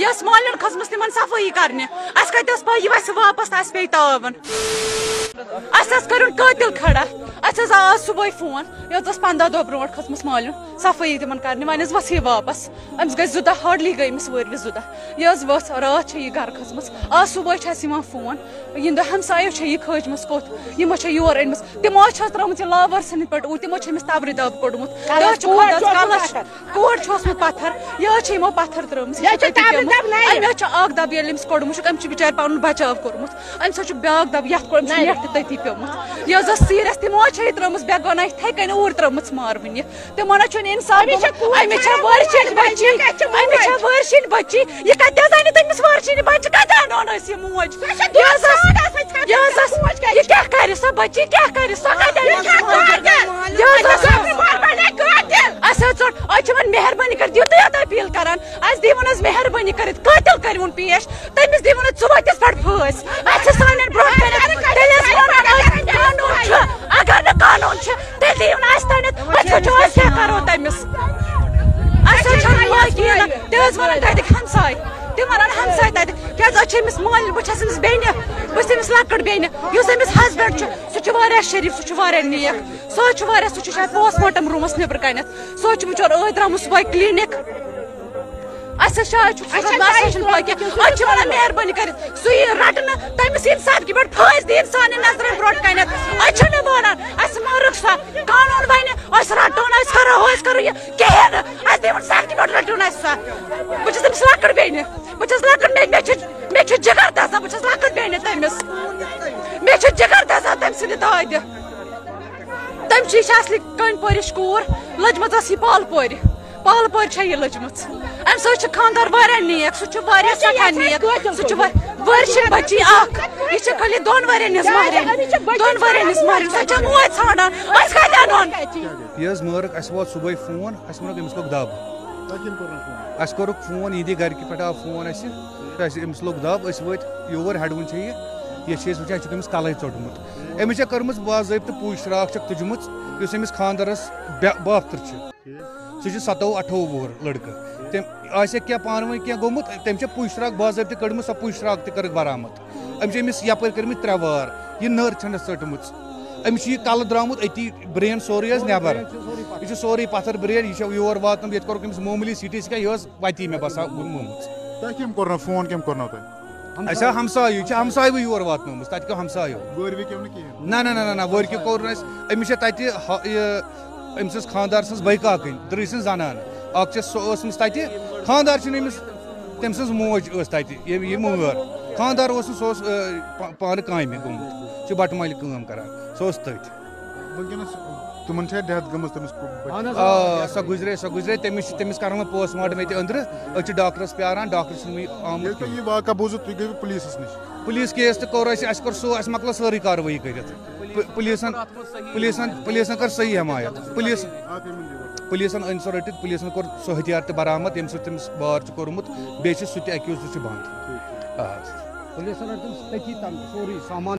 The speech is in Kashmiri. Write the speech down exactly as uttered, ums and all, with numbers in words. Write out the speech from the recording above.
ٲس مالِنۍ کھٔژمٕژ تِمن صفٲیی کرنہِ۔ اَسہِ کَتہِ ٲس پَے یہِ وَسہِ واپس تہٕ اَسہِ پیٚیہِ تاوَن۔ اَسہِ حظ کٔرٕن قٲتِل کھڑا۔ اَسہِ حظ آو آز صُبحٲے فون، یہِ حظ ٲس پنٛداہ دۄہ برونٛٹھ کھٔژمٕژ مالِنۍ صفٲیی تِمن کرنہِ، وۄنۍ حظ ؤژھ یہِ واپس۔ أمِس گٔے زٕ دۄہ، hardly گٔے أمِس وٲرۍوِس زٕ دۄہ۔ یہِ حظ ؤژھ، راتھ چھےٚ یہِ گرٕ کھٔژمٕژ۔ آز صُبحٲے چھِ اَسہِ یِوان فون، یِہِنٛدیو ہمسایو چھےٚ یہِ کھٲجمٕژ کوٚت، یِمو چھےٚ یور أنمٕژ۔ تِمو حظ چھِ اَتھ ترٲومٕژ یہِ لاوَر سٕنٛدِ پٮ۪ٹھ اوٗرۍ، تِمو چھِ أمِس تَبرِ دَب کوٚڑمُت۔ کَلَس تَتھ چھُ کوٹ خۄداس چھُ اوسمُت کَلَس پَتھَر۔ کوٹ چھُ اوسمُت پَتھَر ترٲومٕژ، یہِ چھِ تَبرِ دَب نَرِ۔ أمۍ حظ چھُ اَکھ دَب ییٚلہِ أمِس کوٚڑمُت چھُکھ، أمۍ چھُ بِچارِ پَنُن بَچاو کوٚرمُت۔ أمِس حظ چھُ بیٛاکھ دَب، یَتھ کوٚڑمُت چھُ نَرِ۔ نٮ۪ٹ تہِ تٔتی پیوٚمُت۔ یہِ حظ ٲس serious، تِمو حظ چھےٚ یہِ ترٲومٕژ بے گۄناہ یِتھَے کٔنۍ اوٗرۍ ترٲومٕژ مارٕ وٕنہِ۔ تِمن حظ چھُنہٕ اِنسان أمِس چھےٚ گوٚمُت۔ کوٗر أمِس چھےٚ خراب وٲرشِنۍ گٔمٕژ، بَچی، أمِس چھےٚ أمِس چھےٚ موج۔ وٲرشِنۍ بَچی۔ یہِ کَتہِ حظ اَنہِ تٔمِس وٲرشِنۍ بَچہِ؟ کَتہِ اَنون أسۍ یہِ موج؟ سۄ چھےٚ یہِ حظ ٲس، دۄن ساس یہِ حظ ٲس، موج کَتہِ یہِ کیٛاہ کَرِ سۄ بَچی، کیٛاہ کَرِ سۄ؟ کَتہِ اَنہِ یہِ أمِس چھےٚ موج؟ قٲتِل۔ یہِ حظ یہِ ٲس چھےٚ قٲتِل۔ اَسہِ حظ ژوٚٹ، أسۍ چھِ وۄنۍ مہربٲنی کٔرِتھ، یِتُے یوت appeal کَران، اَسہِ دِیِو وۄنۍ حظ مہربٲنی کٔرِتھ، قٲتِل کٔرِوُن پیش۔ تٔمِس دِیِو نہٕ ژٕ وٲتِس پٮ۪ٹھ پھٲسۍ۔ اَسہِ چھِ سانٮ۪ن برٛونٛٹھ کَنٮ۪تھ، تیٚلہِ ٲسۍ وَنان أسۍ قانوٗن چھُ، اگر نہٕ قانوٗن چھُ، تیٚلہِ دِیِو نہٕ اَسہِ تانٮ۪تھ، أسۍ وٕچھو أسۍ کیٛاہ کَرو تٔمِس۔ اَسہِ حظ چھَنہٕ لٲگی نہٕ، تہِ حظ وَنان تَتِکۍ ہمساے، تِم وَنان ہمساے تَتہِ، کیٛازِ أسۍ چھِ أمِس مٲلۍ، بہٕ چھَس أمِس بیٚنہِ، بہٕ چھَس أمِس لۄکٕٹ بیٚنہِ، یُس أمِس husband چھُ، سُہ چھُ واریاہ شریٖف، سُہ چھُ واریاہ نیک، سُہ حظ چھُ واریاہ، سُہ چھُ شاید postmortem roomَس نیٚبرٕ کَنٮ۪تھ، سُہ حظ چھُ بِچور أتھۍ درٛامُت صُبحٲے clinic۔ اَسہِ حظ چھِ، آز چھُ اَسہِ چھُ پَے کہِ أسۍ چھِ وَنان مہربٲنی کٔرِتھ، سُہ یی رَٹنہٕ، تٔمِس یی اِنصاف کہِ پٮ۪ٹھ پھٲسۍ دِیِن سانٮ۪ن نظرَن برونٛٹھ کَنٮ۪تھ۔ أسۍ چھِنہٕ مانان، اَسہِ مٲرٕکھ سۄ، قانوٗن وَنہِ، أسۍ رَٹو نہٕ، أسۍ کَرو ہُہ، أسۍ کَرو یہِ، کِہیٖنۍ نہٕ، اَسہِ دِیِن سَختی پٮ۪ٹھ رٔٹِو نہٕ اَسہِ سۄ۔ بہٕ چھَس تٔمِس لۄکٕٹ بیٚنہِ، بہٕ چھَس لۄکٕٹ بیٚنہِ، مےٚ چھِ، مےٚ چھِ جِگر دَزان، بہٕ چھَس لۄکٕٹ بیٚنہِ تٔمِس، مےٚ چھِ جِگر دَزان تٔمۍ سٕنٛدِ دادِ۔ تٔمۍ چھِ، یہِ چھِ اَصلی کٔنۍ پورِچ کوٗر، لٔجمٕژ ٲس یہِ پالہٕ پورِ۔ پالہٕ پورِ چھےٚ یہِ لٔجمٕژ۔ أمِس حظ چھِ خانٛدار واریاہ نیک، سُہ چھُ واریاہ سٮ۪ٹھاہ نیک، سُہ چھُ وا-، وٲرشِن بَچی اَکھ۔ یہِ چھِ خٲلی دۄن ؤرِین ہِنٛز مَہرِنۍ، دۄن ؤرِین ہِنٛز مَہرِنۍ، سۄ چھےٚ موج ژھانٛڈان، أسۍ کَتہِ اَنون؟ یہِ حظ مٲرٕکھ، اَسہِ ووت صُبحٲے فون، اَسہِ ووٚنُکھ أمِس لوٚگ دَب۔ تۄہہِ کٔمۍ کوٚر وۄنۍ فون؟ اَسہِ کوٚرُکھ فون، یِہِنٛدِ گَرِکہِ پٮ۪ٹھ آو فون اَسہِ، تہٕ اَسہِ، أمِس لوٚگ دَب، أسۍ وٲتۍ یور، ہٮ۪ڈوُن چھےٚ یہِ، یہِ چھِ أسۍ وٕچھان، یہِ چھُکھ أمِس کَلَے ژوٚٹمُت۔ أمِس چھےٚ کٔرمٕژ باضٲبطہٕ پُش راکھ چھَکھ تُجمٕژ، یُس أمِس خانٛدارَس بے-، بابتٕر چھُ۔ سُہ چھُ سَتووُہ اَٹھووُہ وُہُر لٔڑکہٕ۔ تٔمۍ آسہِ کینٛہہ پانہٕ ؤنۍ کینٛہہ گوٚمُت، تٔمۍ چھےٚ پُش راکھ باضٲبطہٕ کٔڑمٕژ، سۄ پُش راکھ تہِ کٔرٕکھ برآمد۔ أمۍ چھِ أمِس یَپٲرۍ کٔرمٕتۍ ترٛےٚ وار، یہِ نٔر چھَنہٕ ژٔٹمٕژ۔ أمِس چھُ یہِ کَلہٕ درٛامُت أتی، brain سورُے حظ نٮ۪بَر۔ یہِ چھُ سورُے پَتھَر brain، یہِ چھےٚ یور واتنٲومٕژ، ییٚتہِ کوٚرُکھ أمِس معموٗلی سی ٹی scan، یہِ ٲس وَتی مےٚ باسان گوٚمُت۔ تۄہہِ کٔمۍ کوٚر نہ فون، کٔمۍ کوٚر نہ تۄہہِ؟ اَسہِ آو ہمسایہِ، یہِ چھِ ہمسایہِ یور واتنٲومٕژ، تَتہِ کیو ہمسایو۔ گوٚرۍ وِکیو نہٕ کِہیٖنۍ؟ نہ، نہ، نہ، نہ، نہ، گوٚرۍ کیو کوٚر نہٕ اَسہِ۔ أمِس چھےٚ تَتہِ ہا-، یہِ، أمۍ سٕنٛز خانٛدار سٕنٛز بٲے کاکٕنۍ، درٕے سٕنٛز زنان۔ اَکھ چھےٚ سۄ ٲسمٕژ تَتہِ، خانٛدار چھُنہٕ أمِس، تٔمۍ سٕنٛز موج ٲس تَتہِ، یہِ، یہِ مٲر۔ خانٛدار اوس نہٕ، سُہ اوس، آ، پا-، پانہٕ کامہِ گوٚمُت، چھُ بَٹہٕ مالہِ کٲم کَران، سُہ اوس تٔتھۍ۔ وٕنکیٚنَس تِمَن چھا death گٔمٕژ تٔمِس؟ اہن حظ۔ آ، سۄ گُزرے، سۄ گُزرے، تٔمِس چھِ، تٔمِس کَرَن وۄنۍ postmortem ییٚتہِ أنٛدرٕ، أسۍ چھِ ڈاکٹرَس پیاران، ڈاکٹر چھُنہٕ وٕنہِ آمُت ییٚلہِ تۄہہِ کِہیٖنۍ۔ یہِ واقعہ بوٗزُو، تُہۍ گٔیوٕ پُلیٖسَس نِش؟ پُلیٖس case تہِ کوٚر اَسہِ، اَسہِ کوٚر سُہ، اَسہِ مۄکلٲو سٲرٕے کاروٲیی کٔرِتھ۔ پُ-، پُلیٖسَن، پُلیٖسَن، پُلیٖسَن کٔر صحیح حمایت۔ پُلیٖس، پُلیٖسَن أنۍ سُہ رٔٹِتھ، پُلیٖسَن کوٚر سُہ ہتھیار تہِ برآمد، ییٚمہِ سۭتۍ تٔمِس وار چھُ کوٚرمُت، بیٚیہِ چھِ سُہ تہِ accused چھُ بنٛد۔ آ۔ پُلیٖسَن رٔٹۍ تٔمِس تٔتی تَنہٕ سورُے سامان۔